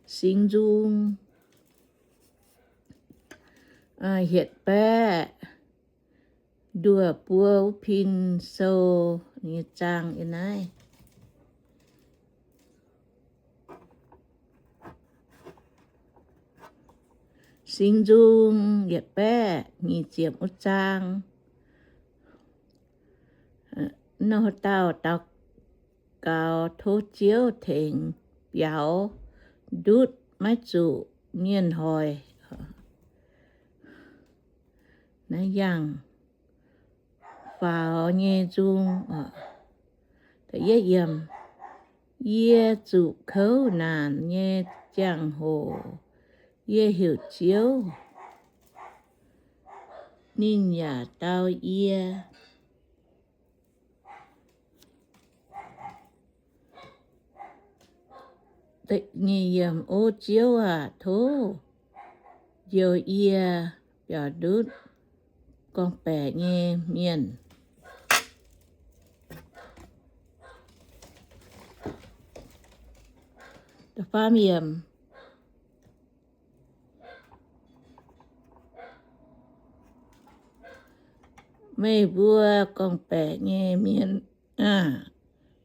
Singx Nzung hietc baeqv nduoh buo wuov pin sou nyei zaang yiem naaiv. Singx Nzung yietc baeqv nyic ziepc wuov zaang. Nor dauh daux gaux tov Ziouv tengx biaux ndutv, maiv zuqc mienh hoic. Naaiv yangh faaux nyei nzung. Yie zuqc kouv naanc nyei ziangh hoc, yie heuc Ziouv, ninh yaac dau yie. O Ziouv aac, tov njoux yie biaux ndutv gorngv-baeqc nyei mienh. Meih mbuo gorngv-baeqc nyei mienh aah!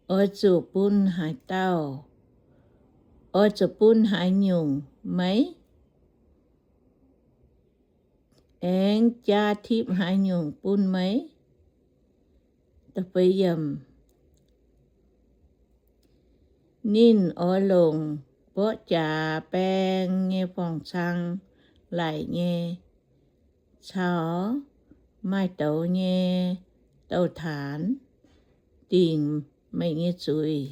Oix zuqc bun haaix dauh, oix zuqc bun haaix nyungc meih? Aengx jaa tipv haaix nyungc bun meih? Ninh oix longc mborqv jaax baeng nyei forng-cang laic nyei, caux maaih douz nyei douz-taanx dingc meih nyei zuiz.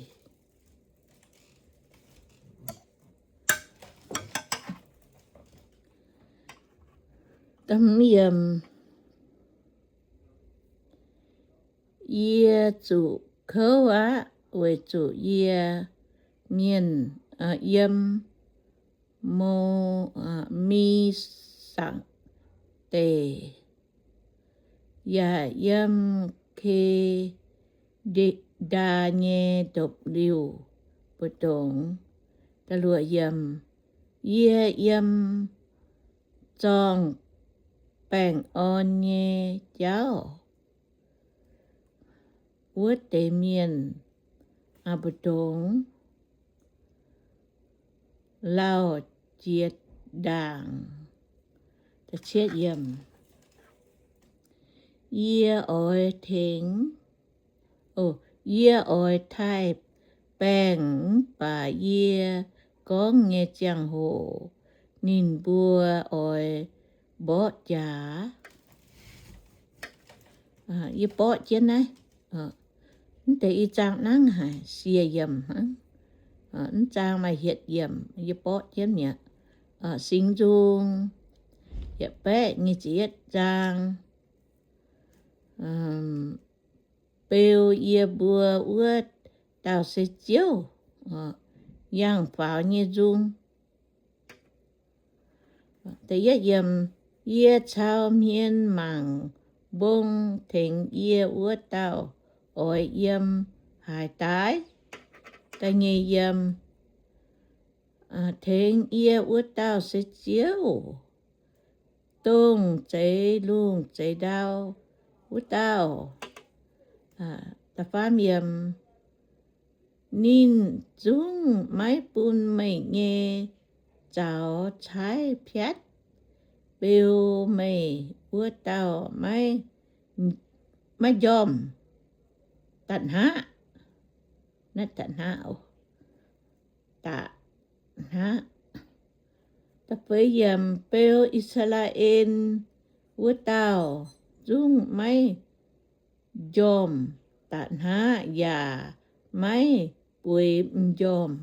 Yie zuqc kouv aqv, weic zuqc yie mienh, yiem Mo, Mi Saangc Deic, yaac yiem Ke^ndaa nyei ndopv-liuh mbu'ndongx. Yie yiem zorng baengh orn nyei jauv wuov deix mienh mbu'ndongx lauh jiex ndaangc. Yie oix tengx, yie oix taaih baengh mv baac yie gorngv nyei ziangh hoc ninh mbuo oix mborqv jaax. Yie borqv jienv naaiv. Mv deix i zaang nangv haic, sie yiemc hnangv. Mv zaang maaih hietc yiemc, yie borqv jienv mi'aqv. Singx Nzung yietc baeqv nyic ziepc yietv zaang. Beu yie mbuo wuov dauh se Ziouv, yangh faaux nyei nzung. Yie cau hmien mangc mbong tengx yie wuov dauh oix yiem haaix daaih? Da'nyeic yiemc, tengx yie wuov dauh se Ziouv, dongh zeix lungh zeix ndau wuov dauh. Da'faam yiemc, ninh zungv maiv bun meih nyei zaux caaiv piatv, beu meih wuov dauh maiv, maiv njormh da'hnaqv. Naaiv da'hnaqv, da'hnaqv. Da'feix yiemc, beu I^saa^laa^en wuov dauh zungv maiv njormh da'hnaqv yaac maiv bueix m'njormh.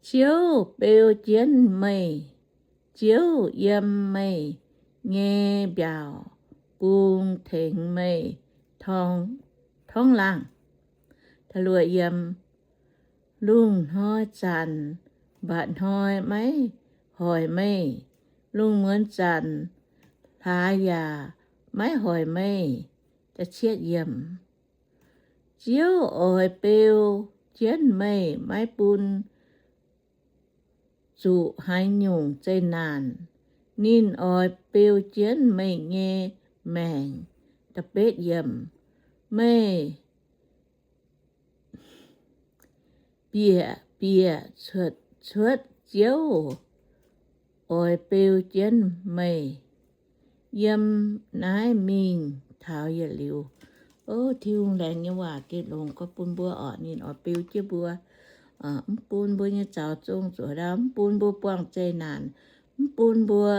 Ziouv beu jienv meih, Ziouv yiem meih nyei mbiaauc bung tengx meih torngv laangh. Lungh hnoi zanc mba'hnoi maiv hoic meih, lungh muonz zanc hlaax yaac maiv hoic meih. Ziouv oix beu jienv meih, maiv bun zuqc haaix nyungc zeqc naanc. Ninh oix beu jienv meih nyei maengc. Meih bieqc bieqc cuotv, Ziouv oix beu jienv meih yiem naaiv mingh taux yietc liuz. O Tin-Hungh, laengz nyei waac gengh longx gorngv bun mbuo orqc. Ninh oix beu jienv mbuo, mv bun mbuo nyei zaux zong zuqc ndau, mv bun mbuo buangh zeqc naanc, mv bun mbuo,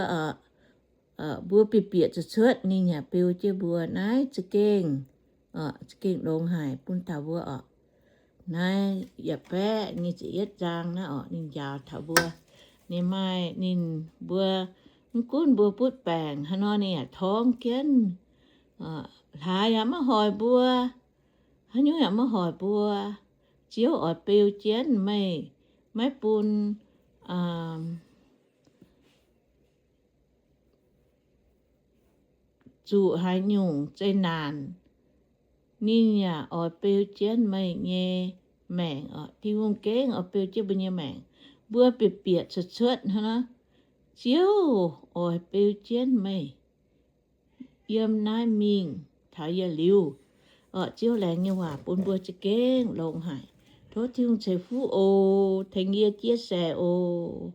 mbuo bieqc bieqc cuotv cuotv, ninh yaac beu jienv mbuo. Naaiv za'gengh, za'gengh longx haic bun taux mbuo orqc. Naaiv yaac baeqv nyic ziepc yietv zaang naaiv orqc, ninh njaaux taux mbuo. Ninh maaih, ninh, mbuo, mv gunv mbuo butv baengc haaix nor, ninh yaac torngv jienv. Hlaax yaac maiv hoic mbuo, haaix nyungc yaac maiv hoic mbuo. Ziouv oix beu jienv meih, maiv bun zuqc haaix nyungc zeqc naanc. Ninh yaac oix beu jienv meih nyei maengc orqc. Tin-Hungh gengh oix beu jienv mbuo nyei maengc. Mbuo bieqc bieqc cuotv cuotv hnangv nor, Ziouv oix beu jienv meih yiem naaiv mingh taux yietc liuz. Orqc, Ziouv laengz nyei waac bun mbuo za'gengh longx haic. Tov Tin-Hungh ceix fuqv oc. Tengx yie chia sẻ oc.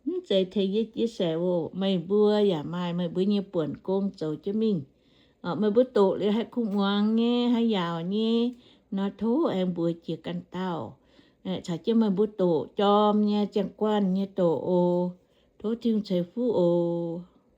Mv zeiz tengx yie chia sẻ oc. Meih mbuo yaac maaih meih mbuo nyei buonc gong zoux jienv mingh. Meih mbuo doqc liuz haih kuh muangx nyei, haih yaauc nyei nor, tov aengx mbuox jiex ganh dauh, caux jienv meih mbuo doqc jorm nyei, ziangh guanh nyei doqc oc. Tov Tin-Hungh ceix fuqv oc.